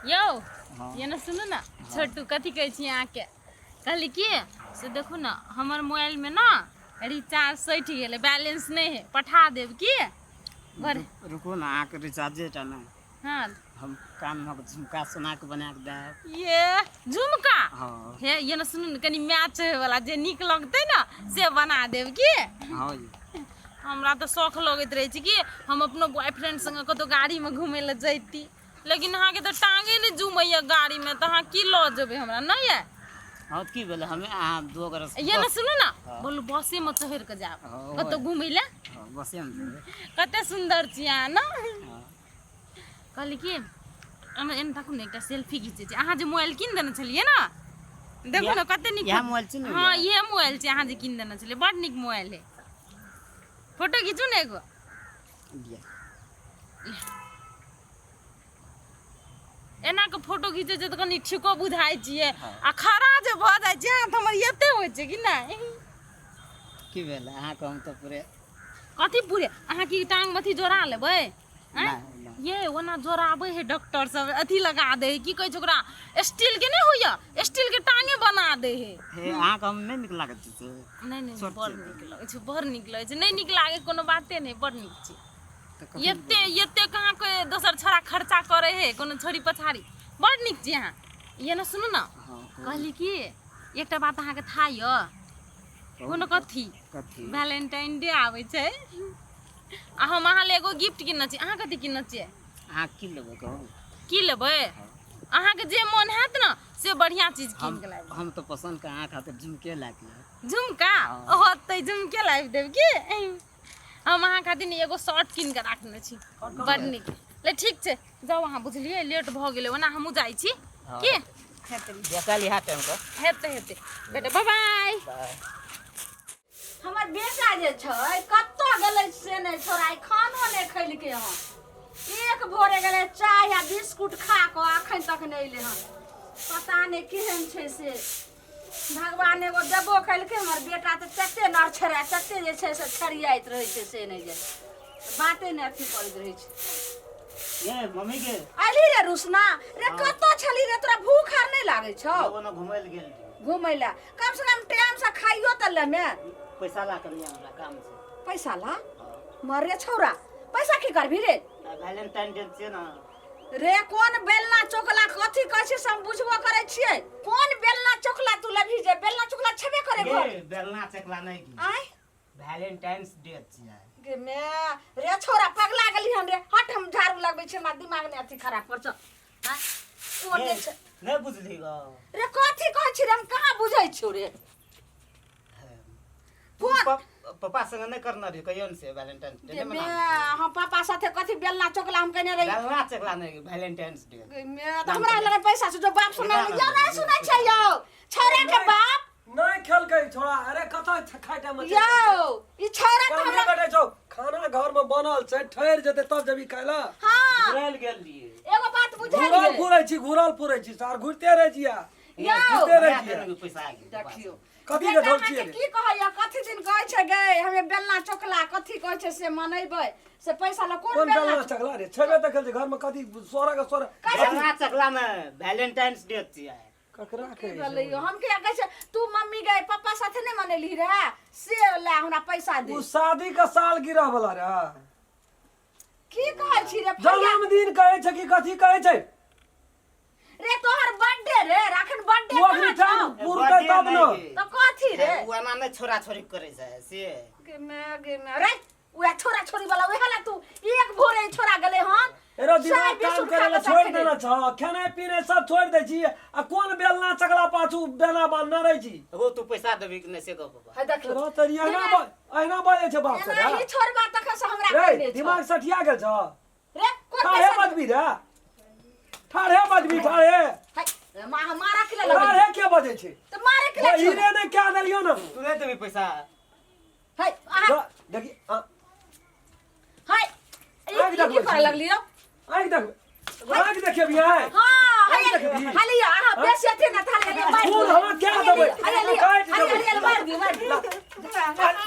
यौ ये ने सुनू ने छोटू कथी कहै छी अहाँके कहली की से देखू ने हमर मोबाइलमे ने रिचार्ज सटि गेलै बैलेंस नहि है पठा देब की घर रुकू ने अहाँके रिचार्जे टा नहि हाँ हम कानमे झुमका सोनाके बना कऽ देब ये झुमका हँ हे ये ने सुनू ने कनि मैच होय वाला जे नीक लगतै ने से बना देब की हँ जी हमरा तऽ शौख लगैत रहै छै कि हम अपनो बॉयफ्रेंड संगे कतहु गाड़ीमे घुमै लए जैती लेकिन अहाँके तऽ टांगे नहि जुमैया गाड़ीमे तऽ अहाँ की लऽ जेबै हमरा नहि यऽ हँ तऽ की भेलै हमे अहाँ दू गोरा ये ने सुनू ने बोलू बसेमे चढ़ि कऽ जायब हँ, कतहु घुमै लए हँ बसेमे जेबै कते सुन्दर छी अहाँ ने हँ कहली कि एना एना ताकू ने एकटा सेल्फी घिचै छी अहाँ जे मोबाइल कीन देने छलियै ने देखू ने कते नीक इएह मोबाइल छै ने हँ इएह मोबाइल छै अहाँ जे कीन देने छलियै बड़ नीक मोबाइल है फोटो घिचू ने एगो लिअ एना के फोटो घिचै छै तऽ कनि ठीको बुझाइ छियै आ खड़ा जे भऽ जाइ छै हाथ हमर एते होइ छै कि नहि की भेल अहाँके हम तऽ पूरे कथी पूरे अहाँ की टांग अथी जोड़ा लेबै आँय? नहि, नहि। ये ओना जोड़ाबै है डॉक्टर सब अथी लगा दै है की कहै छै ओकरा स्टील के नहि होइया स्टील के टांगे बना दै है हे अहाँके हम नहि नीक लागैत छै से नहि नहि छोट बड़ छै। नीक लगै छै बड़ नीक लगै छै नहि नीक लागे कोनो बाते नहि बड़ नीक छै तऽ कखन एते एते कहाँ कोई दोसर छोड़ा खर्चा करे है कोनो छोरी पछाड़ी बड़ नीक छी अहाँ ये ने सुनू ने हँ कहू। कहली कि एकटा बात अहाँके था यऽ कोनो कथी कथी वैलेंटाइन डे आबै छै आ हम अहाँ लए एगो गिफ्ट किनने छी अहाँ कथी किनने छियै अहाँ की लेबै कहू की लेबै अहाँके जे मोन हैत ने से बढ़िआँ चीज कीन हम के लाबि हम तऽ पसन्द के अहाँ खातिर झुमके लए के आयब। झुमका ओहो तऽ झुमके लाबि देब की हम अहाँ खातिर ने एगो शर्ट कीन के राखने छी बड़ नीक ले ठीक छै जाउ अहाँ बुझलियै लेट भऽ गेलै ओना हमहूँ जाइ छी हँ। की हेतै देखल इएह टाइम के हेतै हेतै बेटा बाय बाय बाय हमर बेटा जे छै कतऽ गेलै से नहि छोड़ा आइ खानो नहि खैलकै हन एक भोरे गेलै चाय आ बिस्कुट खा कऽ अखन तक नहि एलै हन पता नहि केहन छै से भगवान एगो देबो केलकै हमर बेटा तऽ तते नरछड़ा तते जे छै से छड़ियाइत रहै छै से नहि जाय बाते नहि अथी करैत रहै छै ये मम्मी के अयली रे रुसना रे कतऽ छली रे तोरा भूख आर नहि लागै छौ एगो ने घुमै लए गेल रहियै। घुमै लए कम से कम टाइम से खाइयो तऽ लेमे पैसा ला कर हमरा काम छै पैसा ला मर रे छौरा पैसा की करबी रे वैलेंटाइन डे छै ने रे कोन बेलना चोकला कथी कहै छै से हम बुझबो करै छियै कोन बेलना चोकला तू लेबही जे बेलना चोकला छेबे करे घर ये बेलना चकला नहीं की आय वैलेंटाइन्स डे छियै गे मे रे छोरा पगला गेली हन रे हट हम झाड़ू लगबै छियै हमरा दिमाग नहि अथी खराब कर छौ आँय? कोन ये, जे छै नहीं बुझली गो रे कथी कहै छी रे हम कहाँ बुझै छियौ रे कोन पापा संग नहीं करना रही कहियो ने से वैलेंटाइन्स डे गे नहीं मे मनाबै हम पापा साथे कथी बेलना चोकला हम कहने रही बेलना चकला नहीं वैलेंटाइन्स डे गे मे तऽ हमरा लगे पैसा छै जो बाप सुनै यौ नहि सुनै छै यौ छोरा के बाप नहि खेलकै छोड़ा अरे कतऽ खाय टाइम में यौ ई छोरा तऽ हमरा बेटे छौ खाना घर में बनल छै ठहर जेतै तब जेबी खाय ला हाँ घुरल गेल रहियै एगो बात घुरल बुझलियै फुरै छी घुरल फुरै छी सार घुरते रहै छी आ यौ घुरते रहै छी देलकै पैसा आ गेल देखियौ कथी के बेटा झोल छियै अहाँके रे? की कहैया कथी दिन कहै छै गे हमे बेलना चोकला कथी कहै छै से मनेबै से पैसा लऽ कोन कोन बेलना बेलना चकला रे छेबे तऽ खेल छै घर में कथी सोरा के सोरा बेलना चकला में वैलेंटाइन्स डे छियै ककरा की के भेलै यौ हम किया कहै छै तू मम्मी गए पप्पा साथे नहि मनेलही रहे से ले हमरा पैसा दे उ शादी के साल गिरह वाला रे की कहै छी रे फैया जन्मदिन कहै छै कि कथी कहै छै रे तोहर बर्थडे रे राखन बर्थडे ओ अखनी कहाँ टाइम छौ पुरतै तब ने तऽ कथी रे उ एना नहि छोरा छोरी करै छै से गे मे गे मे रे उएह छोरा छोरी वाला उएह ला तू एक भोरे छोरा गेलै हन एरो चाय दिमाग काम बिस्कुट करे खा ला कऽ छोड़ तखने। देना छ खेनाइ पीनाइ सब छोड़ दै छी आ कोन बेलना चकला पाछू बेलना बान्हने रहै छी एगो तू पैसा देबी कि नहि से कह पापा है देखियौ रो तरी अहिना अहिना बजै छै बाप से एना ही छोड़बा तखन से हमरा रे कहने छौ। दिमाग सठिया गेल छ रे कोन ठाढ़े पैसा बजबी रे ठाढ़े बजबी ठाढ़े है, मारा के लगै ठाढ़े के बजै छै तऽ मारे के ले हीरे ने क्या देलियौ ने तू नहि देबी पैसा है अहाँ देखी है ई आगि की देखबै करऽ छी। लगली यौ आँखि देखबै आँखि देखेबी आँखि हाँ आँखि है देखबी हाली अहाँ बेसी अथी न थाली हाली मार खून हमरा क्या देबै हाली काटि हाली देबै हाली मार दियो मार दियो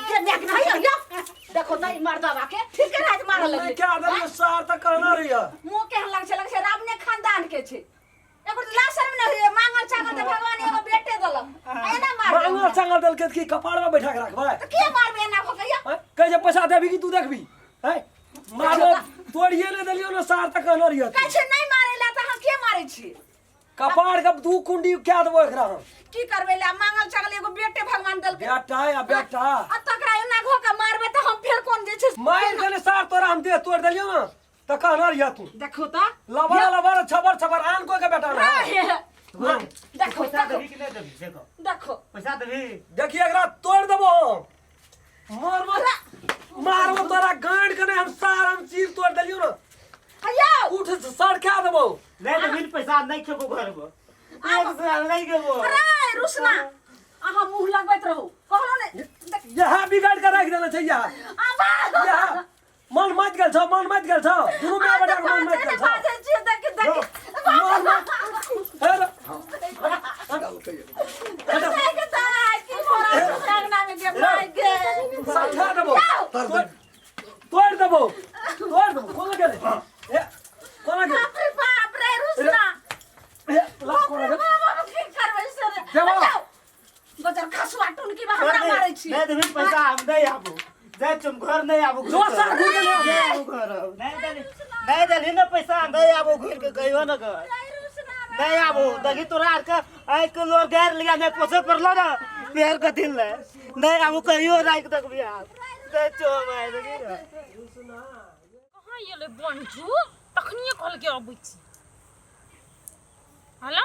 के नेक न यौ यौ देखो त ई मर्दवा के ठीक है रात मारऽ लगली क्या देलियौ सार तऽ कहना रहियै मुँह केहन लगै छै लगै छै रावणे खानदान के छै एगो ला शर्म नहि होइए मांगल चांगल तऽ भगवान एगो बेटे देलक आ एना मारबै मांगल हमरा। चांगल देलकै तऽ की कपार में बैठा के राखबै तऽ किया मारबै एना भऽ कहिया हैं? कहै छै पैसा देबही कि तू देखबी हैं मारो तोड़िए नहि देलियौ ने सार तक कहने रहियो कहै छै नहि मारै ला तऽ अहाँ किया मारै छी कपार के दू कुंडी कए देबो एकरा हम की करबै ला मांगल चांगल एगो बेटे भगवान देलकै बेटा या बेटा आ तकरा एना घो के मारबै तऽ हम फेर कोन जे छै मारि देने सार तोरा हम देह तोड़ देलियौ ने तऽ कहने रहियो तू देखू तऽ लबर लबर छबर छबर आन कोई के बेटा ना रे, देखो पैसा देखो देबही कि नहि देबही से कह देखो पैसा देबही देखिए एकरा तोड़ देबो हम मारबो मारबो तोरा गांड के नहीं हम सार हम चीर तोड़ देलियौ ना हयो उठ सड़का देबो नहि देबही ने पैसा नहि खेबो घरमे एक साल नहि खेबो रे रुसना अहाँ मुंह लगबैत रहू कहलो ने यह बिगाड़ के राख देने छै यह आबा यह मन मत गेल छौ मन मत गेल छौ दुनू माय बेटा के मन मत गेल छौ बाजै छियै देख देख मन मत हे रे, सठा देबो तोड़ तोड़ देबो तोड़ देबो कोना गेलै ए कोना गेलै बाप रे बाप रे रुसना ए ला कोना गेलै बाप की करबै से रे देबो। बजर खसुआ टुनकी बा हमरा मारै छी नहि देबही पैसा हम नहि आबू जाइ छी हम घर नहि आबू जो सर घुर के नहि आबू घर नहि देली नहि देली ने पैसा नहि आबू घुरि के कहियो ने घर नहीं आबू देखी तोरा आर के आइ के लोर गैर लिया नहीं पोसे पड़लो ना पैर के दिल ले नहीं आबू कहियो राख तक भी आब नहीं चो भाई देखी ना कहाँ एलै बंठू तखनिए कहलकै अबै छी हेलो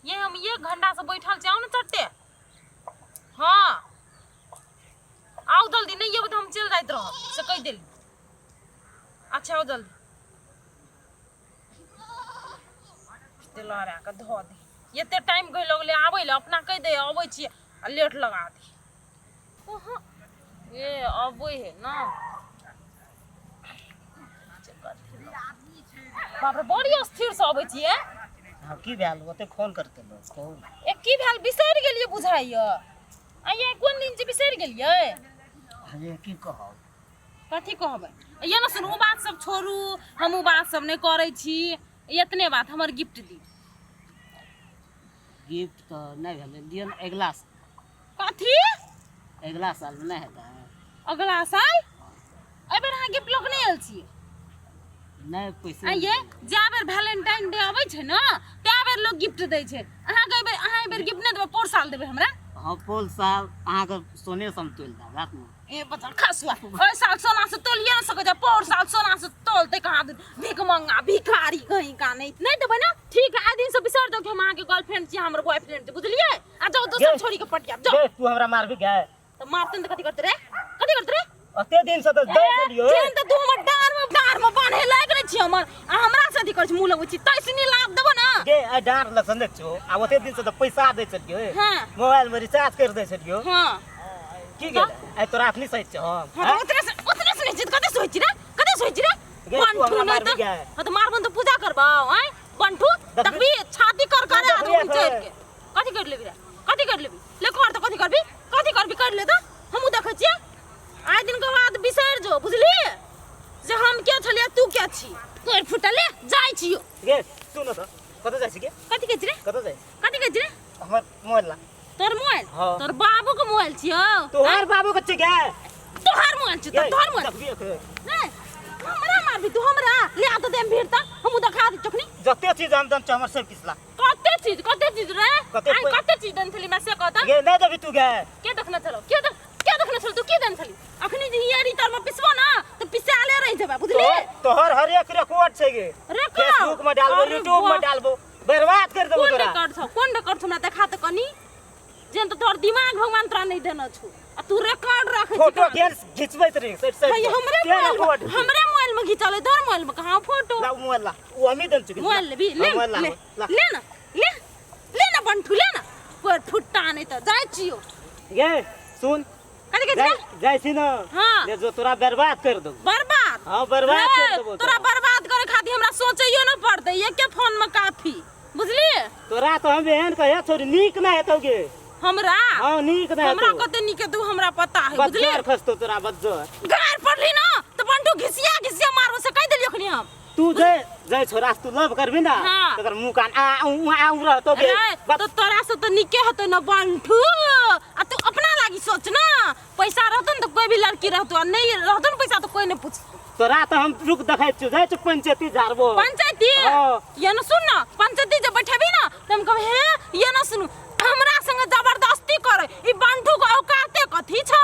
ये हम एक घंटा से बैठल छी आउ ने चट्टे हाँ आउ जल्दी नहीं एबै तऽ हम चलि जाइत रहब से कहि देली अच्छा आउ जल्दी लड़ा के धऽ दे एते टाइम कहि लगलै आबै लए अपना कहि दे अबै छियै आ लेट लगा दे कहाँ ए अबै है ना बाप रे बड़ी अस्थिर से अबै छियै हाँ की भेल ओते फोन करते लोग कहू ए की भेल बिसरि गेलियै बुझाइया आ ये कोन दिन छै बिसरि गेलियै अरे की कहब कथी कहबै ये ने सुनू ओ बात सब छोड़ू हम ओ बात सब नहि करै छी एतने बात हमर गिफ्ट दी गिफ्ट तऽ नहि भेलै दियौ ने अगिला कथी अगिला साल नहि हेतै अगला साल एहि बेर अहाँ गिफ्ट लऽ कऽ नहि आयल छियै नहि पैसा आ ये जा बेर वैलेंटाइन डे अबै छै ने तै बेर लोग गिफ्ट दै छै अहाँके एहि बेर अहाँ एहि बेर गिफ्ट नहि देबै पोर साल देबै हमरा हाँ पोल साल अहाँके सोने से हम तोलि देब रात ने ए बचल खसुआ ओहि साल सोना से तोलिए ना सकै छै पौर साल सोना से तोलते कहाँ दिन भीख मंगा भिखारी कहीं का नहीं नहीं देबै ना ठीक है आइ दिन से बिसर जाओ कि हम अहाँके गर्लफ्रेंड छी हमर बॉयफ्रेंड छी बुझलियै आ जाओ दोसर गे। छोड़ी के पटिया जाओ गे तू हमरा मारबी गए तऽ मारतन तऽ कथी करते रे कथी करते रे ओते दिन से तऽ दै छलियो जेहन तऽ तू हमर डाँर में डाँर में बान्हे लागि रहै छी हमर आ हमरा से अथी करै छी मुँह लगबै छी तैसनी लाभ देबो ना गे आ डाँर लसन देख छो आ ओते दिन से तऽ पैसा दै छलियो हाँ। मोबाइल में रिचार्ज कर दै छलियो हाँ की गेलै आइ तोरा अपनी सही छौ हम हाँ तऽ ओतने से ओतने से नहि छी तऽ कते सोचै छी रे कते सोचै छी रे गे, तू बंठू हमरा नहि मारबी तऽ गे। हाँ तऽ मारबन तऽ पूजा करबौ आँय बंठू देखबी? देखबी छाती कर कर देखबी आदमी एखन। चढ़ के कथी कर लेबी रे कथी कर लेबी ले कर तऽ कथी करबी कथी करबी कर ले तऽ हमहूँ देखै छियै आइ दिन के बाद बिसरि जो बुझली जे हम के छलियै तू के छी तोर फुटले जाइ छियो गे सुन तऽ कतऽ जाइ छी गे कथी कहै छी रे कतऽ जाइ कथी कहै छी रे हमर मोबाइल ला तोर मोबाइल हाँ। तोर बाबू के मोबाइल छियो तोहर बाबू के छियै गे तोहर मोबाइल छियो गे, तोहर मोबाइल देखबी एखन। नहीं हमरा मारबी तू हमरा ले आ तो देम भीड़ तक हमू देखा दे चखनी जते चीज हम दम हमर सब किछ ला कते चीज कते चीज रे कते आई कते चीज देन छली मैं से कहता गे नहीं देबी तू गे के देखना चलो के देख के देखना चलो तू के देन छली अखनी जे हियारी तर में पिसबो ना तो पिसाले रह जेबा बुझली तोहर हर एक रिकॉर्ड छै गे रिकॉर्ड? फेसबुक में डालबो अरे यूट्यूब में वाह। डालबो बर्बाद कर देबो कोन तोरा रिकॉर्ड छौ कोन रिकॉर्ड छौ हमरा देखा त कनी जेन तो तोहर दिमाग भगवान तोरा नहीं देने छौ आ तू रिकॉर्ड रखै छी फोटो कहाँ? केन घिचबैत रही साइड साइड है हमरे के मोबाइल रिकॉर्ड में हमरे मोबाइल में घिचल है तोहर मोबाइल में कहाँ फोटो ला मोबाइल ला ओ हमी दन चुकी मोबाइल लेबी ले मोबाइल ला ले ला ले ना ले ले ना बंठू ले ना पर फुट्टा नहीं तो जाइ छियो गे सुन कथी कहै जाइ छी जाइ छी ना हाँ। ले जो तोरा बर्बाद कर दो बर्बाद हाँ, बर्बाद कर रे, देबो तोरा तोरा। बर्बाद करे खातिर हमरा सोचैयो न पड़तै एके फोन में काफी बुझलिए तोरा तो हम एहन कहे छोरी नीक ना हेतौ गे हमरा हाँ नीक ना हमरा हेतौ कते नीक हेतौ हमरा पता है बुझलिए बज्जर खसतौ तोरा बज्जर गार पड़ली ना तो बंटू घिसिया घिसिया मारबो से कहि देलियो अखनी हम तू जे जे छोरा से तू लव करबी ना हाँ। तकर मुंह कान आ ऊ आ ऊ रहतो गे अरे बस तो तोरा से तो निके होतो न बंठू आ तू अपना लागी सोच ना पैसा रहतो न तो कोई भी लड़की रहतो आ नहीं रहतो न पैसा तो कोई नहीं पूछ तोरा तो हम रुक देखै छियो जाइ छियो पंचायती झाड़बो पंचायती हाँ। ये न सुन ना पंचायती जब बैठेबी ना तो हम कहब हे ये न सुनू हमरा संगे जबरदस्ती करे ई बंठू के औकाते कथी छै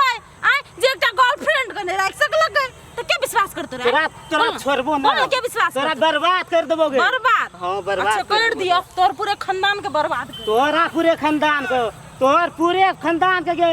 आय जे एकटा गर्लफ्रेंड के नहीं राखि सकलकै तो के विश्वास करतो रे तोरा तोरा छोड़बो ना बोल के विश्वास तोरा करतो? बर्बाद कर देबो गे बर्बाद हाँ बर्बाद अच्छा कर देबो। दियो तोर पूरे खानदान के बर्बाद कर तोरा पूरे खानदान के तोहर पूरे खानदान के गे